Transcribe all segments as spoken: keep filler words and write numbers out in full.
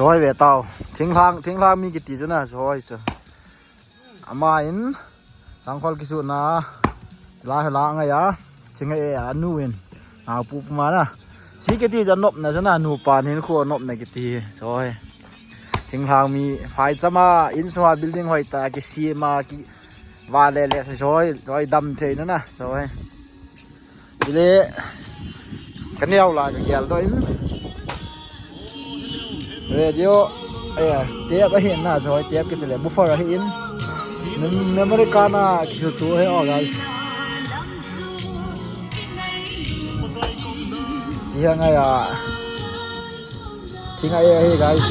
Joi ve tao. Thinglhang, thinglhang mi kiti chu na, joi chu. Ama in, tangkhol kisuna, la la ngai a, thinga e a nu in, nau pu pu ma na. Si kiti chu nopna chu na, nu pa hin khu nopna kiti, joi. Thinglhang mi, phai chama, in suma building hoi ta, kisima, ki, va le le, joi, joi dam thei na na, joi. Ile, ka neo lai ka gel doh in. Radio, eh, tape ahi na, joi tape kiti le, buffer ahi in. Mem-, memory card na kisu tu he, oh, guys. Siya nga ya. Thinga e ahi, guys.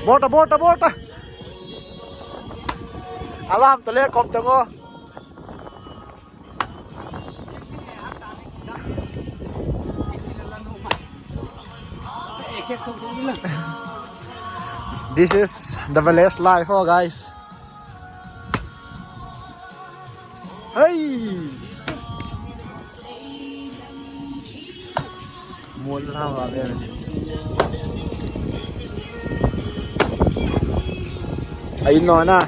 Bota, bota, bota. Alam tale kom tango. This is the village life, oh, guys. Hey! Mol la wa be. Ai no na.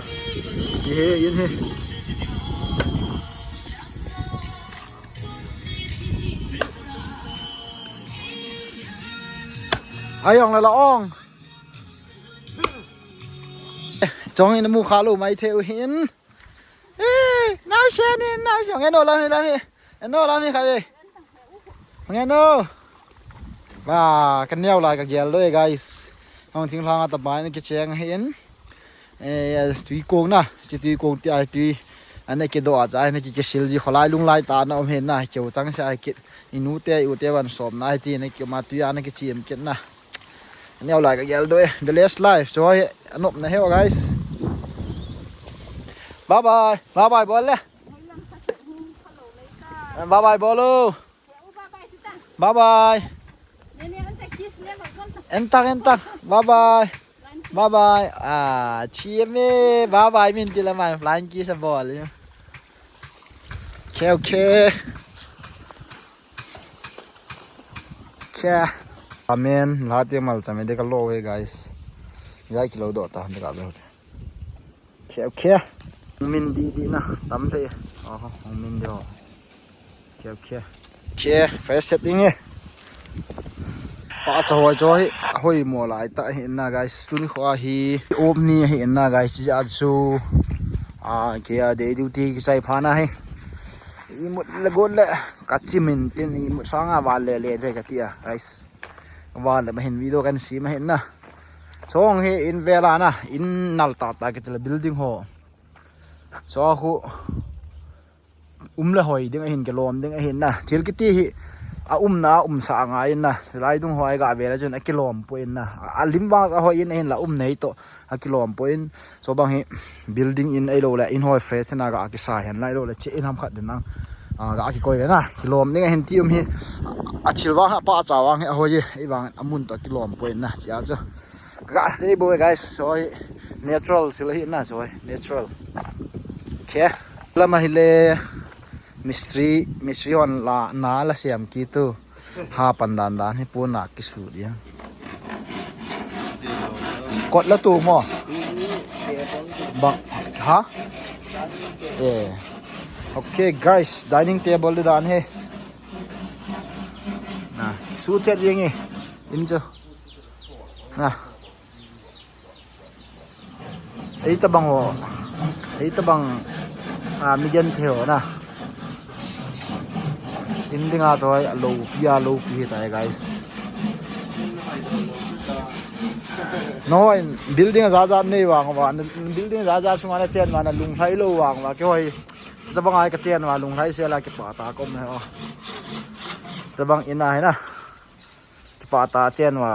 Ye ye ye. Ai ong la la ong. Chong in mu kha lo mai thei u hin. Eh, nau se ni, nau se. Nge no la mi la mi. Nge no la mi kha ve. Nge no. Ba, ka neo lai ka gel doh e, guys. Hong thinglhang a ta ba ni kicheng hin. Eh, tui kong na, chi tui kong ti ai tui. Ana kidoh a cha, ana ki kisil ji kholai lunglai ta na um hin na. Keu chang se ai kit. I nu te, i u te van som na ai ti na ki ma tui ana kichim kit na. Neo lai ka gel doh e, village life, joi, anop na he, guys. Bye bye, bye bye bol le. Bye bye bol o. Bye bye. Entak, entak. Bye bye. Bye bye. Ah, chie me. Bye bye, min ti la man, flying kiss a bol. Okay, okay. Khe. Amen. La te mal chame de ka lo he, guys. Ya kilo doh ta de ka be. Khe, khe. Min di di na tam le. Oh, min de ho. Khe, khe. Khe, fresh setting e. Pa cha hoi cho hi, hoi mo lai ta hi na, guys. Tuni kho hi. Op ni hi na, guys. Chi a chu. A, khe a de duty kichai pha na hi. Imut le got le, ka chimin tin imut sanga val le le de ka tia, guys. Val le ma hin video kan si ma hin na. Chong hi in vela na, in nal ta ta kiti le building ho. Cho khu um le hoi ding ahin kilom ding ahin na. Thil kiti hi a um na, um sa ngai in na. Lai dung hoi ga vela chun a kilom po in na. A lim vang a hoi in ahin la um nei to. A kilom po in, so bang hi building in ei lo le, in hoi fresh na ga kisa hen lai lo le, che in ham khat den nang. A, ga kikoi le na, kilom ding ahin ti um hi, a thil vang ha pa cha vang hi, a hoi e, ei vang a mun to kilom po in na, chia chu. Ga sei bo guys, so hi natural thil hi na, so hi natural. Okay. Lama hi le mistri, mistri hon la, na la siam ki tu. Ha pan dan dan hi puna kisu dia. Kot la tu mo. Bang, ha? Eh. Okay, guys, dining table di dan he. Na, su chet yang e. In cho. Na. Ei tabang ho. Ei tabang, a, mi gen the ho na. In ding a choi, a lo pi, a lo pi hi tai, guys. No, in building a za za nei vang va, building za za sunga na chen va na lung hai lo vang va, ke hoi. Tabang ai ka chen va lung hai se la ke pa ta kom ne ho. Tabang in a hai na. Kipa ta chen va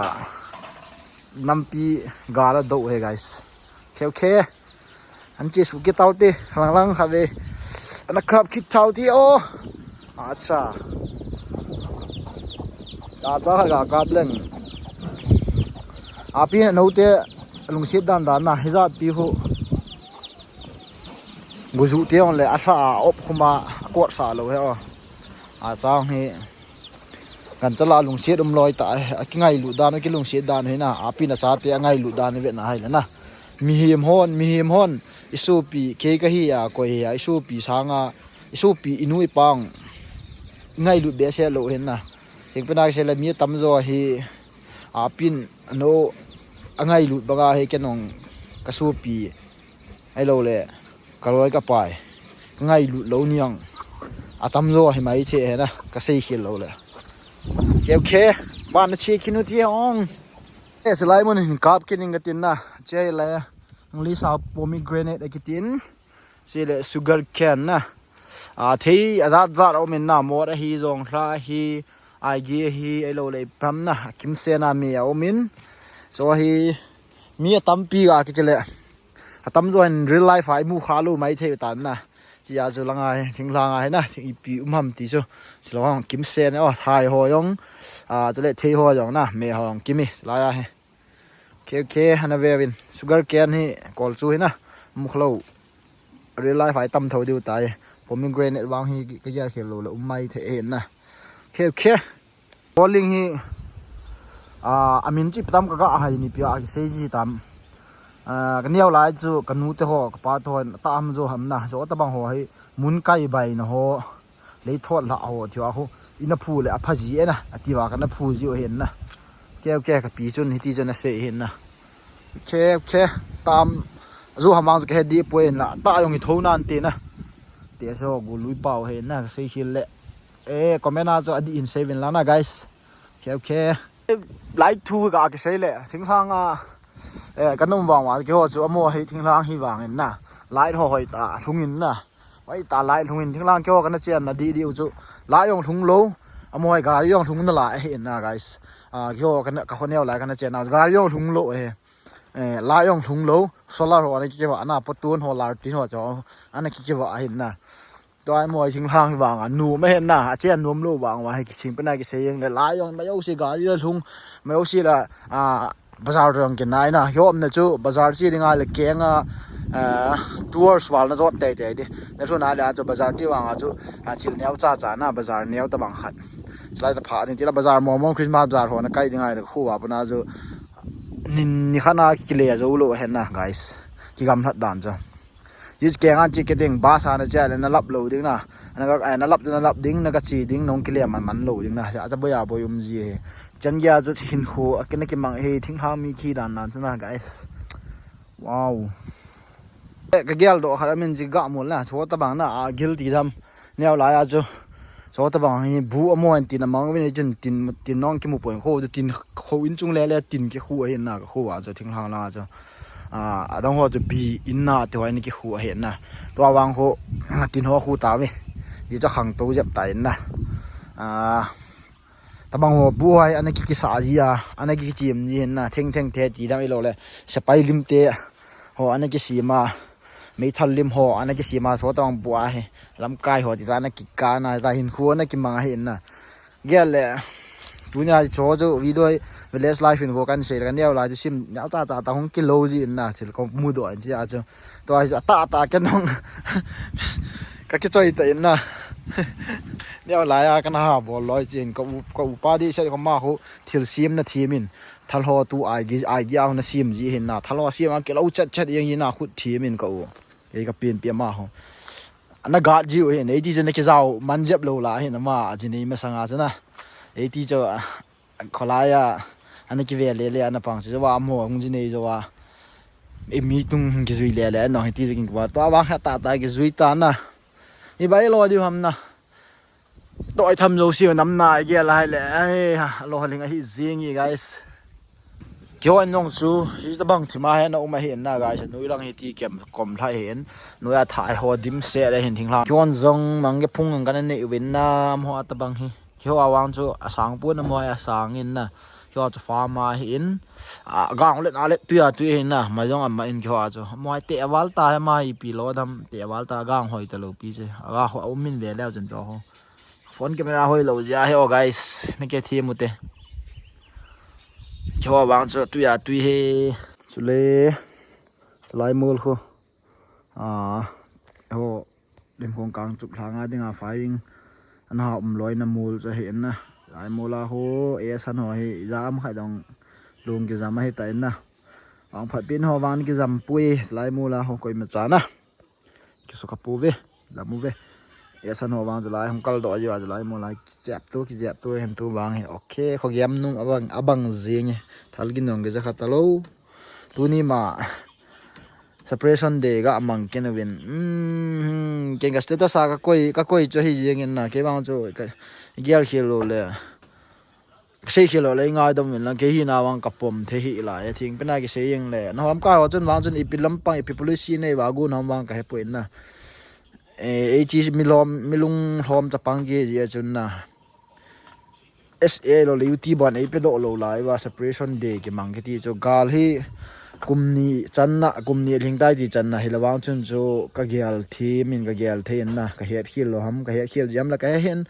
nampi gal a do he, guys. Khe, khe. An chi su ki tau ti, lang lang kha ve. Ana khap ki tau ti o. Acha. Ta cha ga kap leng. Api no te lungsit dan dan na, hijat pi hu. Guju te ong le a hla a op khuma a kot sa lo he o. A chang hi. Kan chala lungsiat um loi ta, a kingailut dan, a kilungsiat dan hi na, a pin a chate a ngailut dan hi ve na hai le na. Mihem hon, mihem hon, i sopi, kei ka hi a, koi hi a, i sopi sanga, i sopi i nu i pang, i ngailut behseh lo hin na. Thingpena kisei le mi tamjo hi, a pin, no, a ngailut banga hi ken ong ka sopi, ai lo le, ka loi ka pai, ka ngailut lo niang, a tamjo hi mai the he na, ka sei khel lo le. Keu khe, ban na chi kinu ti ong. E, silai mun hin kap kining ka tin na. Che le, English a pomegranate a kitin. Sile sugar cane na. A, thei a jat jat a um in na, mot a hi jong, hla a hi, aige a hi, ai lo le pam na. A kimsen a mi a um in. So hi, mi a tampi ga kichi le. A tamjo in real life a i mu kha lo mai thei tan na. Chi a chu langa hi, thinglhang a hi na, thing ipi um ham ti chu. Silai hong kimsen o, thai ho jong. A, chu le thei ho jong na, me ho jong kimi, silai a hi. Keu khe, hana ve vin. Sugar cane hi, kol chu hi na. Mu kha lo. Real life a i tam tho diu tai. Pomegranate vang hi, ka gel khel lo le, um mai thei hin na. Keu khe. Bowling hi, a, a min chi tam ka ga hai ni pia kisei ji tam. A, ka neo lai chu ka nu te ho, ka pa te ho, ta am jo ham na, jo ta bang ho hi, mun kai bai na ho, lei thot la ho, thio a ho, i na phu le a pha ji e na, a ti va ka na phu ji o hin na. Keu khe ka pi chun, hi ti chun a sei hin na. Keu khe, tam, jo ham ang chu ka he di poi hin la, ta jong hi tho nan ti na. Te so gu lui pau hin na, ka sei hi le. E, comment a chu a di in sei vin la na, guys. Keu khe. Light thu ga kisei le, thinglhang a, e, ka num vang vang, keiho chu amo hi thinglhang hi vang in na. Light ho hoi ta, lhung in na. Hoi ta light lhung in, thinglhang keiho ka na chen na di di u chu. Light jong lhung lo, amo hi gari jong lhung na lai hi in na, guys. A, keiho ka na, ka khoneo lai ka na chen na, gari jong lhung lo he. E, light jong lhung lo, solar ho ana ki kiva na, potun ho, lar tin ho chu, ana ki kiva hin na. Tua mo thinglhang hi vang a, nu ma hin na, a chen nuam lo vang va, hi kising pena kisei jeng le, light jong ma yo si gari la lhung, ma yo si la, a, bazar jong ki nai na, yom na chu, bazar chi ding a le keng a, a, tours wal na jot tei tei di. Na lhun a le a chu, bazar ti vang a chu, a, thil neo cha cha na, bazar neo ta bang khat. Chulai ta pha ding ti la, bazar mo mo, Christmas bazar ho na kai ding a le, khu va puna chu, nin ni khat na ki le zo lo hin na, guys. Ki gam lhat dan chu. Ji keng a chi ke ding, bus a na che le na lap lo ding na. Na ga, eh, na lap na lap ding, na ga chi ding, nong kile man man lo ding na. Ja cha boya boi um ji he. Chan gya chu hinkho, a kina kimang he, thinglhang mi khi dan nan chu na, guys. Wow. Eh, ka gel do khat a min ji ga mol na, chu ta bang na, a gil ti dam. Neo lai a chu. Chu ta bang hi bu amo an tin a mang vin chun tin, tin nong kimu poi kho, tin kho in chung le le tin ki khu a hin na ka khu a chu thinglhang la chu. A, a dang ho chu bi in na te hoi ni ki khu a hin na. Tua vang kho tin ho khu ta ve. Ji chu khang to jep ta in na. A, ta bang ho bu hoi ana ki kisa ji a, ana ki chim ji hin na. Theng theng te ti dam i lo le. Sepai lim te ho ana ki sima. Meithal lim ho ana ki sima so ta bang bu a hi. Lamkai ho ti ta ana ki ka na ta hinkho ana ki mang a hin na. Gel le, tunia chu chu video hi village life in vo kan sei kan neo lai chu sim neo cha cha ta hung kilo ji in na thil ko mu do in tia chu. Tua chu ta ta kan hung ka ki choi ta in na. Neo lai a kan ha bol loi chin ka u, ka u pa di sei ko ma ho thil sim na thim in. Thal ho tu ai gi, ai gi a ho na sim ji hin na. Thal ho sim a kilo chat chat yang in na khut thim in ka u. Ei ka pin pi ma ho. Ana gat jiu hin, eiti chu na kijao man jep lo la hin ama, a ji nei masanga chu na. Eiti chu, a, kholai a, ana kive le le, ana pang chu, wa mo, hung ji nei jo wa. E mi tung kijui le le, no, eiti chu kin kwa, to wa ha ta ta kijui ta na. I bai lo diu ham na. To ai tham jo si nam na, ai ge lai le, ai, ha, lo ling a hi jing i, guys. Keiho an jong chu, hi ta bang thima hi na um a hi na, guys, nui lang hi ti kem kom lhai hi, nui a thai ho dim se le hin thing hlang. Keiho an jong mang ke phung ang kan nei uvin na, mo a ta bang hi. Keiho a vang chu a sang pu na mo a sang in na. Keiho chu farm a hi in, a gang let na let tui a tui hi na, ma jong a ma in keiho a chu. Mo a te a val ta hi ma ipi lo dam, te a val ta gang hoi ta lo pi che. A ga ho um min ve le chun cho ho. Phone camera hoi lo jia he o guys, na ke thi mu te. Keiho vang chu tui a tui he. Chule, chulai mol khu. A, ho, lim khong kang chup lhanga dinga firing ana ha um loina mol chu ahi in na. Lai mol a ho, e san ho hi, ja am khat dong lung kijam ahi ta in na. Vang phat pin ho vang kijam pui, lai mol a ho koima cha na. Kisu ka pu ve, la mu ve. E san ho vang chu lai hung kal doh ahi va chu lai mol a kijep tu, kijep tu, hen tu vang hi. Okay, kho giam nung abang, abang jing e. Thal gin nung kija khat ta lo. Tuni ma, Separation Day ga mang ken uvin. Hmm, ken ka status a ka koi, ka koi chu hi jeng in na. Kei vang chu ka gel khel lo le. Ka sei khel lo le ngai dam vin lang. Kei hi na vang ka pom the hi la. E thing pena ki sei jeng le. Na hom ka ho chun vang chun ipi lampang, ipi policy nei va gun hom vang ka he poi na. E, e chi mi lom, mi lung lom chapang ki ji a chun na. S A lo le U T ban ei pe doh lo lai va Separation Day ki mang kiti chu gal hi kum ni channa, kum ni lhing tai ti channa hi la vang chun chu ka gel thi min ka gel thei in na, ka het khel lo ham, ka het khel jam la ka he hin.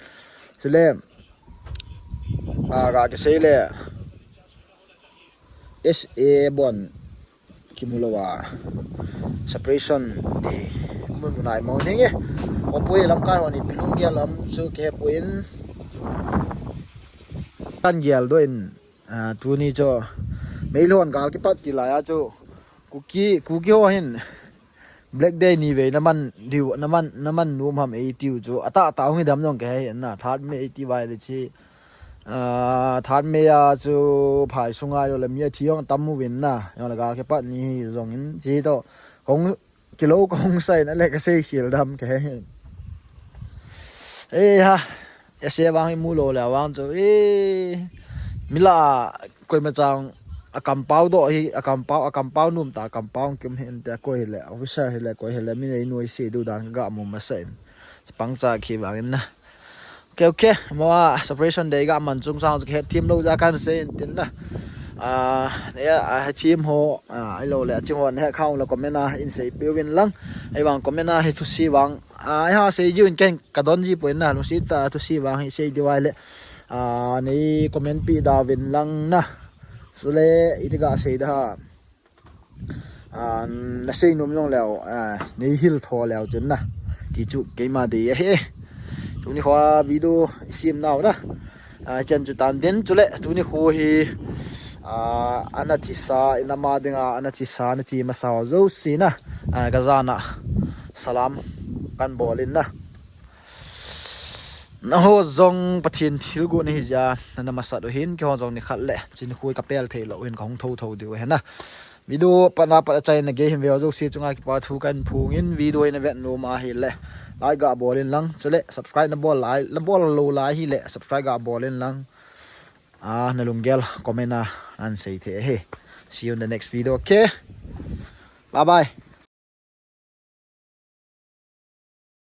Chule, a, ka, ka sei le S A bon kimu lo a Separation Day mun mun ai mo nge. Ko pui lam kai honi pilung gel am chu ke puin kan gel do in, a, tuni chu Meilhon gal kipat ti lai a chu Kuki, Kuki ho hin Black Day ni ve na man diu, na man, na man num ham ei tiu chu. Ata, ata hung dam jong ke he na. That me ei ti vai le chi. A, that me a chu phai sunga yo le mi a thi jong tam mu vin na. Yo le ga ke pat ni hi jong in chi to. Kong kilo kong sai na le ka sei khel dam ke he. E ha. E se vang i mu lo le vang chu. E mila koima chang a kampau do hi, a kampau, a kampau num ta, a kampau kim hin te koi le, officer hi le, koi hi le, mi nei nuai si du dan ga mu ma sen. Pang cha khi vang in na. Okay, okay. Mo a Separation Day ga man chung sang chu he thim lo ja kan se in tin na. A, ne a thim ho, a, ai lo le, a chim ho ne khang la comment a in sei pe vin lang. Ai vang comment a hi thu si vang. A, ai ha sei jiu in ken ka don ji poi na, lu si ta thu si vang hi sei di vai le. A, nei comment pi da vin lang na. Sule, iti ga sei da ha. A, na sei num jong leo, a, nei hil tho leo chun na. Ti chu keima dei ahi. Tuni kho a video i sim nau na. A, chan chu tan den chu le, tuni kho hi, a, ana thi sa, i nama dinga, ana thi sa, na chi masa ho jo si na. A, ka jana salam kan bol in na. Na ho jong Pathen thil gu na hi ja, na na masat u hin, ke ho jong ni khat le, chin khui ka pel thei lo hin, ka hung tho tho diu hin na. Video pat na pat a chai na ge hin ve ho jo si chunga kipa thu kan phung in, video in a vet num a hi le. Like ga bol in lang, chule subscribe na bol lai, na bol lo lai hi le, subscribe ga bol in lang. A, na lunggel comment a an sei the he. See you in the next video, okay? Bye bye.